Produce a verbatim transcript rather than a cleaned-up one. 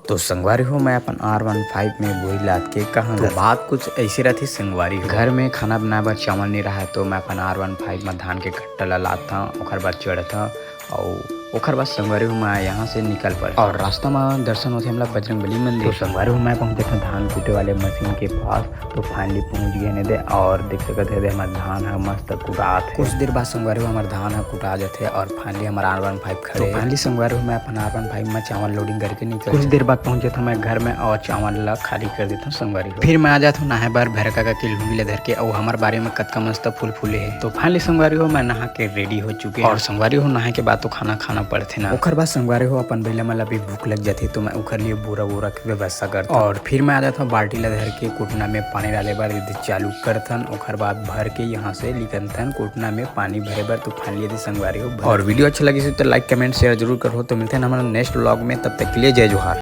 तो संगवारी हो, मैं अपन आर वन फाइव में बोरी लाद के कहाँ तो जाथंव? बात कुछ ऐसे रहिथे संगवारी हो। घर में खाना बनाए बर चावल नहीं रहय, तो मैं अपन आर वन फाइव में धान के कट्टा ला लादथंव, ओकर बाद चढ़थंव, अउ ओकर बाद संगवारी हो, मैं यहाँ से निकल पड़थंव। अउ रास्ता में दर्शन होथे हमला बजरंग बली मंदिर। तो संगवारी हो, मैं पहुँचथंव धान कूटे वाले मशीन के पास। तो finally पहुँच गेन एदे, अउ देख सकत हव एदे हमर धान ह मस्त कुटात हे। कुछ देर बाद संगवारी हो हमर धान ह कुटा जाथे अउ finally हमर आर वन फाइव खड़े। तो finally संगवारी हो मैं अपन आर वन फाइव में चावल loading करके निकल कुछ देर बाद पहुँच जाथंव मैं घर में अउ चावल ला खाली कर देथंव संगवारी हो। फिर मैं आ जाथंव नहाए बर भैरा काका के लुंगी ला धर के, अउ हमर बारी में कतका मस्त फूल फूले हे। तो finally संगवारी हो मैं नहा के ready हो चुके हंव। अउ संगवारी हो नहाए के बाद तो खाना खाना पड़थे ना। ओकर बाद संगवारी हो अपन बइला मन ला भी भूख लग जाथे, तो मैं ओकर लिए बोरा वोरा व्यवस्था करथंव। अउ फिर मैं आ जाथंव बाल्टी ला धर के कुटना में पानी डाले बर, एदे चालू करथन, ओकर बाद भर के यहाँ से निकलथन कुटना में पानी भरे बर। तो finally एदे संगवारी हो भर। अउ video अच्छा लगिस हे तो like, comment, share जरूर करहू। तो मिलथन हमन next vlog में, तब तक के लिए जय जोहार।